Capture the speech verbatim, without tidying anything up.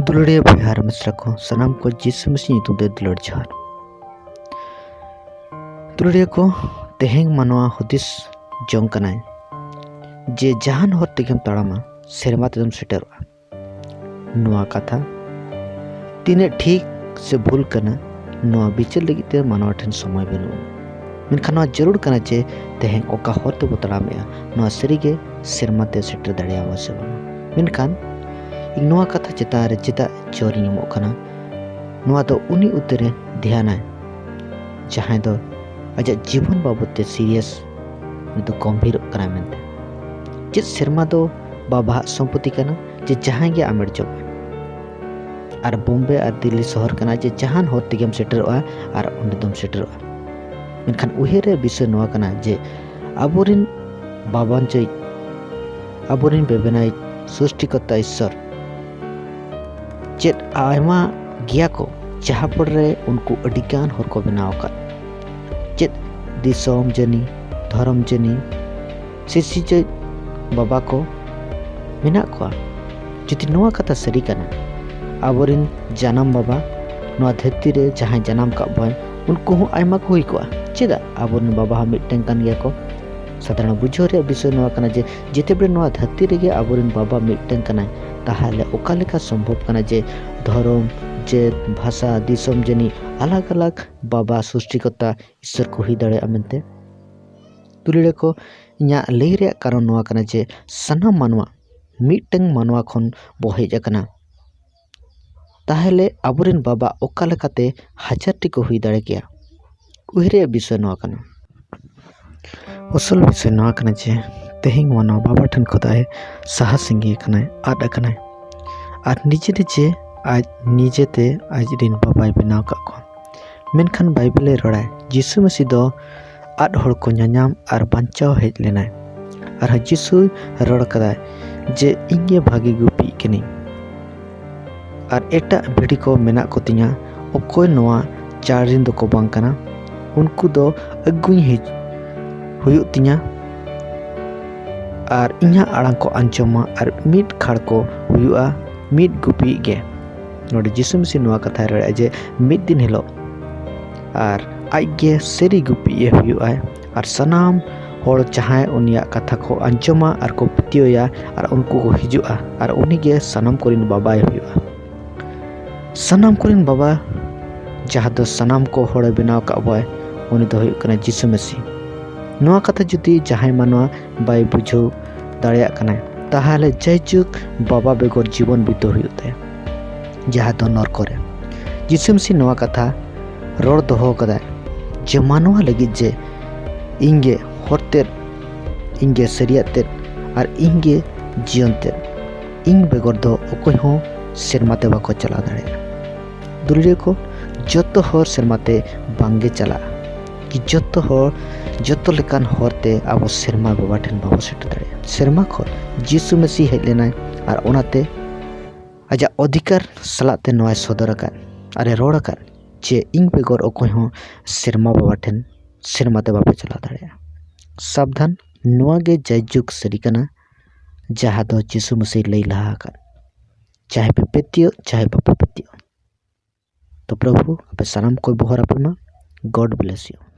ᱫᱩᱞᱟᱹᱲᱤᱭᱟᱹ ᱵᱚᱭᱦᱟ ᱟᱨ ᱢᱤᱥᱨᱟ ᱠᱚ ᱥᱟᱱᱟᱢ ᱠᱚ ᱡᱤᱥᱩ ᱢᱟᱹᱥᱤ ᱧᱩᱛᱩᱢ ᱛᱮ ᱫᱩᱞᱟᱹᱲ ᱡᱚᱦᱟᱨ᱾ ᱫᱩᱞᱟᱹᱲᱤᱭᱟᱹ ᱠᱚ, ᱛᱮᱦᱮᱧ ᱢᱟᱱᱣᱟ ᱦᱩᱫᱤᱥ ᱡᱚᱝ ᱠᱟᱱᱟᱭ ᱡᱮ ᱡᱟᱦᱟᱱ ᱦᱚᱨ ᱛᱮᱜᱮᱢ ᱛᱟᱲᱟᱢᱟ, ᱥᱮᱨᱢᱟ ᱛᱮᱫᱚᱢ ᱥᱮᱴᱮᱨᱚᱜᱼᱟ᱾ ᱱᱚᱣᱟ ᱠᱟᱛᱷᱟ ᱛᱤᱱᱟᱹᱜ ᱴᱷᱤᱠ ᱥᱮ ᱵᱷᱩᱞ ᱠᱟᱱᱟ, ᱱᱚᱣᱟ ᱵᱤᱪᱟᱹᱨ ᱞᱟᱹᱜᱤᱫ ᱛᱮ ᱢᱟᱱᱣᱟ ᱴᱷᱮᱱ ᱥᱚᱢᱚᱭ ᱵᱟᱹᱱᱩᱜᱼᱟ᱾ ᱢᱮᱱᱠᱷᱟᱱ ᱱᱚᱣᱟ ᱡᱟᱹᱨᱩᱲ ᱠᱟᱱᱟ ᱡᱮ ᱛᱮᱦᱮᱧ ᱚᱠᱟ ᱦᱚᱨ ᱛᱮᱵᱚ ᱛᱟᱲᱟᱢᱮᱜᱼᱟ, ᱱᱚᱣᱟ ᱥᱟᱹᱨᱤᱜᱮ ᱥᱮᱨᱢᱟ ᱛᱮ ᱥᱮᱴᱮᱨ ᱫᱟᱲᱮᱭᱟᱵᱚᱱ ᱥᱮ ᱵᱟᱝ᱾ ᱢᱮᱱᱠᱷᱟᱱ ᱤᱧ ᱱᱚᱣᱟ ᱠᱟᱛᱷᱟ ᱪᱮᱛᱟᱱ ᱨᱮ ᱪᱮᱫᱟᱜ ᱡᱳᱨᱤᱧ ᱮᱢᱚᱜ ᱠᱟᱱᱟ? ᱱᱚᱣᱟ ᱫᱚ ᱩᱱᱤ ᱩᱛᱟᱹᱨᱮ ᱫᱷᱮᱭᱟᱱᱟᱭ, ᱡᱟᱦᱟᱸᱭ ᱫᱚ ᱟᱡᱟᱜ ᱡᱤᱵᱚᱱ ᱵᱟᱵᱚᱫ ᱛᱮ serious, ᱩᱱᱤ ᱫᱚ ᱜᱚᱢᱵᱷᱤᱨᱚᱜ ᱠᱟᱱᱟᱭ ᱢᱮᱱᱛᱮ᱾ ᱪᱮᱫ ᱥᱮᱨᱢᱟ ᱫᱚ ᱵᱟᱵᱟᱣᱟᱜ ᱥᱚᱢᱯᱚᱛᱤ ᱠᱟᱱᱟ ᱡᱮ ᱡᱟᱦᱟᱸᱭ ᱜᱮ ᱟᱢᱮᱨ ᱡᱚᱢᱟ? ᱟᱨ ᱵᱳᱢᱵᱮ ᱟᱨ ᱫᱤᱞᱞᱤ ᱥᱚᱦᱚᱨ ᱠᱟᱱᱟ ᱡᱮ ᱡᱟᱦᱟᱱ ᱦᱚᱨ ᱛᱮᱜᱮᱢ ᱥᱮᱴᱮᱨᱚᱜᱼᱟ ᱟᱨ ᱚᱸᱰᱮ ᱫᱚᱢ ᱥᱮᱴᱮᱨᱚᱜᱼᱟ᱾ ᱢᱮᱱᱠᱷᱟᱱ ᱩᱭᱦᱟᱹᱨ ᱨᱮᱭᱟᱜ ᱵᱤᱥᱚᱭ ᱱᱚᱣᱟ ᱠᱟᱱᱟ ᱡᱮ ᱟᱵᱚᱨᱮᱱ ᱵᱟᱵᱟᱱᱪᱚᱭᱤᱡ, ᱟᱵᱚᱨᱮᱱ ᱵᱮᱵᱮᱱᱟᱭᱤᱡ, ᱥᱨᱤᱥᱴᱤᱠᱚᱨᱛᱟ ᱤᱥᱥᱚᱨ ᱪᱮᱫ ᱟᱭᱢᱟ ᱜᱮᱭᱟ ᱠᱚ, ᱡᱟᱦᱟᱸ ᱯᱚᱨ ᱨᱮ ᱩᱱᱠᱩ ᱟᱹᱰᱤᱜᱟᱱ ᱦᱚᱨ ᱠᱚ ᱵᱮᱱᱟᱣ ᱟᱠᱟᱫ᱾ ᱪᱮᱫ ᱫᱤᱥᱚᱢ ᱡᱟᱹᱱᱤ, ᱫᱷᱚᱨᱚᱢ ᱡᱟᱹᱱᱤ, ᱥᱤᱨᱡᱤᱡᱟᱹ ᱵᱟᱵᱟ ᱠᱚ ᱢᱮᱱᱟᱜ ᱠᱚᱣᱟ? ᱡᱩᱫᱤ ᱱᱚᱣᱟ ᱠᱟᱛᱷᱟ ᱥᱟᱹᱨᱤ ᱠᱟᱱᱟ, ᱟᱵᱚᱨᱮᱱ ᱡᱟᱱᱟᱢ ᱵᱟᱵᱟ ᱱᱚᱣᱟ ᱫᱷᱟᱹᱨᱛᱤ ᱨᱮ ᱡᱟᱦᱟᱸᱭ ᱡᱟᱱᱟᱢ ᱠᱟᱜ ᱵᱚᱱ, ᱩᱱᱠᱩ ᱦᱚᱸ ᱟᱭᱢᱟ ᱠᱚ ᱦᱩᱭ ᱠᱚᱜᱼᱟ᱾ ᱪᱮᱫᱟᱜ? ᱟᱵᱚᱨᱮᱱ ᱵᱟᱵᱟ ᱦᱚᱸ ᱢᱤᱫᱴᱟᱝ ᱠᱟᱱ ᱜᱮᱭᱟ ᱠᱚ᱾ ᱥᱟᱫᱷᱟᱨᱚᱱ ᱵᱩᱡᱷᱟᱹᱣ ᱨᱮᱭᱟᱜ ᱵᱤᱥᱚᱭ ᱱᱚᱣᱟ ᱠᱟᱱᱟ ᱡᱮ ᱡᱮᱛᱮ ᱵᱮᱲᱮ ᱱᱚᱣᱟ ᱫᱷᱟᱹᱨᱛᱤ ᱨᱮᱜᱮ ᱟᱵᱚᱨᱮᱱ ᱵᱟᱵᱟ ᱢᱤᱫᱴᱟᱝ ᱠᱟᱱᱟᱭ, ᱛᱟᱦᱚᱞᱮ ᱚᱠᱟ ᱞᱮᱠᱟ ᱥᱚᱢᱵᱷᱚᱵ ᱠᱟᱱᱟ ᱡᱮ ᱫᱷᱚᱨᱚᱢ, ᱡᱟᱹᱛ, ᱵᱷᱟᱥᱟ, ᱫᱤᱥᱚᱢ ᱡᱟᱹᱱᱤ ᱟᱞᱟᱜᱽ ᱟᱞᱟᱜᱽ ᱵᱟᱵᱟ ᱥᱨᱤᱥᱴᱤᱠᱚᱨᱛᱟ ᱤᱥᱥᱚᱨ ᱠᱚ ᱦᱩᱭ ᱫᱟᱲᱮᱭᱟᱜᱼᱟ ᱢᱮᱱᱛᱮ? ᱫᱩᱞᱟᱹᱲᱤᱭᱟᱹ ᱠᱚ, ᱤᱧᱟᱹᱜ ᱞᱟᱹᱭ ᱨᱮᱭᱟᱜ ᱠᱟᱨᱚᱱ ᱱᱚᱣᱟ ᱠᱟᱱᱟ ᱡᱮ ᱥᱟᱱᱟᱢ ᱢᱟᱱᱣᱟ ᱢᱤᱫᱴᱟᱝ ᱢᱟᱱᱣᱟ ᱠᱷᱚᱱ ᱵᱚ ᱦᱮᱡ ᱟᱠᱟᱱᱟ᱾ ᱛᱟᱦᱚᱞᱮ ᱟᱵᱚᱨᱮᱱ ᱵᱟᱵᱟ ᱚᱠᱟ ᱞᱮᱠᱟᱛᱮ ᱦᱟᱡᱟᱨ ᱴᱤ ᱠᱚ ᱦᱩᱭ ᱫᱟᱲᱮ ᱠᱮᱭᱟ? ᱩᱭᱦᱟᱹᱨ ᱨᱮᱭᱟᱜ ᱵᱤᱥᱚᱭ ᱱᱚᱣᱟ ᱠᱟᱱᱟ᱾ ᱟᱥᱚᱞ ᱵᱤᱥᱚᱭ ᱱᱚᱣᱟ ᱠᱟᱱᱟ ᱡᱮ ᱛᱮᱦᱮᱧ ᱢᱟᱱᱣᱟ ᱵᱟᱵᱟ ᱴᱷᱮᱱ ᱠᱷᱚᱱᱟᱜ ᱮ ᱥᱟᱦᱟ ᱥᱟᱺᱜᱤᱧ ᱟᱠᱟᱱᱟᱭ, ᱟᱫ ᱟᱠᱟᱱᱟᱭ᱾ ᱟᱨ ᱱᱤᱡᱮ ᱱᱤᱡᱮ ᱟᱡ ᱱᱤᱡᱮᱛᱮ ᱟᱡᱨᱮᱱ ᱵᱟᱵᱟᱭ ᱵᱮᱱᱟᱣ ᱟᱠᱟᱫ ᱠᱚᱣᱟ᱾ ᱢᱮᱱᱠᱷᱟᱱ ᱵᱟᱭᱵᱮᱞ ᱮ ᱨᱚᱲᱟᱭ, ᱡᱤᱥᱩ ᱢᱟᱹᱥᱤ ᱫᱚ ᱟᱫ ᱦᱚᱲ ᱠᱚ ᱧᱟᱧᱟᱢ ᱟᱨ ᱵᱟᱧᱪᱟᱣ ᱦᱮᱡ ᱞᱮᱱᱟᱭ᱾ ᱟᱨᱦᱚᱸ ᱡᱤᱥᱩᱭ ᱨᱚᱲ ᱠᱟᱫᱟᱭ ᱡᱮ, "ᱤᱧ ᱜᱮ ᱵᱷᱟᱜᱮ ᱜᱩᱯᱤᱭᱤᱡ ᱠᱟᱹᱱᱟᱹᱧ᱾ ᱟᱨ ᱮᱴᱟᱜ ᱵᱷᱤᱰᱤ ᱠᱚ ᱢᱮᱱᱟᱜ ᱠᱚᱛᱤᱧᱟ, ᱚᱠᱚᱭ ᱱᱚᱣᱟ ᱪᱟᱞ ᱨᱮᱱ ᱫᱚᱠᱚ ᱵᱟᱝ ᱠᱟᱱᱟ, ᱩᱱᱠᱩ ᱫᱚ ᱟᱹᱜᱩᱧ ᱦᱤᱡ-, ᱦᱩᱭᱩᱜ ᱛᱤᱧᱟ᱾ ᱟᱨ ᱤᱧᱟᱹᱜ ᱟᱲᱟᱝ ᱠᱚ ᱟᱸᱡᱚᱢᱟ, ᱟᱨ ᱢᱤᱫ ᱠᱷᱟᱲ ᱠᱚ ᱦᱩᱭᱩᱜᱼᱟ, ᱢᱤᱫ ᱜᱩᱯᱤᱭᱤᱡ ᱜᱮ, ᱱᱚᱰᱮ ᱡᱤᱥᱩ ᱢᱟᱹᱥᱤ ᱱᱚᱣᱟ ᱠᱟᱛᱷᱟᱭ ᱨᱚᱲᱮᱫᱼᱟ ᱡᱮ ᱢᱤᱫ ᱫᱤᱱ ᱦᱤᱞᱳᱜ ᱟᱨ ᱟᱡ ᱜᱮ ᱥᱟᱹᱨᱤ ᱜᱩᱯᱤᱡ ᱮ ᱦᱩᱭᱩᱜᱼᱟᱭ, ᱟᱨ ᱥᱟᱱᱟᱢ ᱦᱚᱲ ᱡᱟᱦᱟᱸᱭ ᱩᱱᱤᱭᱟᱜ ᱠᱟᱛᱷᱟ ᱠᱚ ᱟᱸᱡᱚᱢᱟ ᱟᱨ ᱠᱚ ᱯᱟᱹᱛᱭᱟᱹᱣᱟ, ᱟᱨ ᱩᱱᱠᱩ ᱠᱚ ᱦᱤᱡᱩᱜᱼᱟ, ᱟᱨ ᱩᱱᱤ ᱜᱮ ᱥᱟᱱᱟᱢ ᱠᱚᱨᱮᱱ ᱵᱟᱵᱟᱭ ᱦᱩᱭᱩᱜᱼᱟ᱾ ᱥᱟᱱᱟᱢ ᱠᱚᱨᱮᱱ ᱵᱟᱵᱟ, ᱡᱟᱦᱟᱸ ᱫᱚ ᱥᱟᱱᱟᱢ ᱠᱚ ᱦᱚᱲᱮ ᱵᱮᱱᱟᱣ ᱟᱠᱟᱫ ᱵᱚᱱᱟᱭ, ᱩᱱᱤ ᱫᱚ ᱦᱩᱭᱩᱜ ᱠᱟᱱᱟ ᱡᱤᱥᱩ ᱢᱟᱹᱥᱤ᱾ ᱱᱚᱣᱟ ᱠᱟᱛᱷᱟ ᱡᱩᱫᱤ ᱡᱟᱦᱟᱸᱭ ᱢᱟᱱᱣᱟ ᱵᱟᱭ ᱵᱩᱡᱷᱟᱹᱣ ᱫᱟᱲᱮᱭᱟᱜ ᱠᱟᱱᱟᱭ, ᱛᱟᱦᱚᱞᱮ ᱡᱟᱭᱡᱩᱜᱽ ᱵᱟᱵᱟ ᱵᱮᱜᱚᱨ ᱡᱤᱵᱚᱱ ᱵᱤᱛᱟᱹᱣ ᱦᱩᱭᱩᱜ ᱛᱟᱭᱟ, ᱡᱟᱦᱟᱸ ᱫᱚ ᱱᱚᱨᱠᱚ ᱨᱮ᱾ ᱡᱤᱥᱩ ᱢᱟᱹᱥᱤ ᱱᱚᱣᱟ ᱠᱟᱛᱷᱟ ᱨᱚᱲ ᱫᱚᱦᱚ ᱠᱟᱫᱟᱭ ᱡᱮ ᱢᱟᱱᱣᱟ ᱞᱟᱹᱜᱤᱫ ᱡᱮ ᱤᱧ ᱜᱮ ᱦᱚᱨ ᱛᱮᱫ, ᱤᱧ ᱜᱮ ᱥᱟᱹᱨᱤᱭᱟᱜ ᱛᱮᱫ, ᱟᱨ ᱤᱧ ᱜᱮ ᱡᱤᱭᱚᱱ ᱛᱮᱫ, ᱤᱧ ᱵᱮᱜᱚᱨ ᱫᱚ ᱚᱠᱚᱭ ᱦᱚᱸ ᱥᱮᱨᱢᱟ ᱛᱮ ᱵᱟᱠᱚ ᱪᱟᱞᱟᱣ ᱫᱟᱲᱮᱭᱟᱜᱼᱟ᱾ ᱫᱩᱞᱟᱹᱲᱤᱭᱟᱹ ᱠᱚ, ᱡᱚᱛᱚ ᱦᱚᱨ ᱥᱮᱨᱢᱟ ᱛᱮ ᱵᱟᱝᱜᱮ ᱪᱟᱞᱟᱜᱼᱟ, ᱠᱤ ᱡᱚᱛᱚ ᱦᱚᱲ, ᱡᱚᱛᱚ ᱞᱮᱠᱟᱱ ᱦᱚᱨ ᱛᱮ ᱟᱵᱚ ᱥᱮᱨᱢᱟ ᱵᱟᱵᱟ ᱴᱷᱮᱱ ᱵᱟᱵᱚ ᱥᱮᱴᱮᱨ ᱫᱟᱲᱮᱭᱟᱜᱼᱟ᱾ ᱥᱮᱨᱢᱟ ᱠᱷᱚᱱ ᱡᱤᱥᱩ ᱢᱟᱹᱥᱤ ᱦᱮᱡ ᱞᱮᱱᱟᱭ, ᱟᱨ ᱚᱱᱟᱛᱮ ᱟᱡᱟᱜ ᱚᱫᱷᱤᱠᱟᱨ ᱥᱟᱞᱟᱜ ᱛᱮ ᱱᱚᱣᱟᱭ ᱥᱚᱫᱚᱨ ᱟᱠᱟᱫ ᱟᱨᱮ ᱨᱚᱲ ᱟᱠᱟᱫ ᱡᱮ ᱤᱧ ᱵᱮᱜᱚᱨ ᱚᱠᱚᱭ ᱦᱚᱸ ᱥᱮᱨᱢᱟ ᱵᱟᱵᱟ ᱴᱷᱮᱱ, ᱥᱮᱨᱢᱟ ᱛᱮ ᱵᱟᱯᱮ ᱪᱟᱞᱟᱣ ᱫᱟᱲᱮᱭᱟᱜᱼᱟ᱾ ᱥᱟᱵᱫᱷᱟᱱ, ᱱᱚᱣᱟ ᱜᱮ ᱡᱟᱭᱡᱩᱜᱽ ᱥᱟᱹᱨᱤ ᱠᱟᱱᱟ, ᱡᱟᱦᱟᱸ ᱫᱚ ᱡᱤᱥᱩ ᱢᱟᱹᱥᱤ ᱞᱟᱹᱭ ᱞᱟᱦᱟ ᱟᱠᱟᱫ, ᱪᱟᱦᱮ ᱯᱮ ᱯᱟᱹᱛᱭᱟᱹᱜ ᱪᱟᱦᱮ ᱵᱟᱯᱮ ᱯᱟᱹᱛᱭᱟᱹᱜ᱾ ᱛᱚ ᱯᱨᱚᱵᱷᱩ ᱟᱯᱮ ᱥᱟᱱᱟᱢ ᱠᱚᱭ ᱵᱚᱦᱚᱨ ᱟᱯᱮ ᱢᱟ᱾ God bless you᱾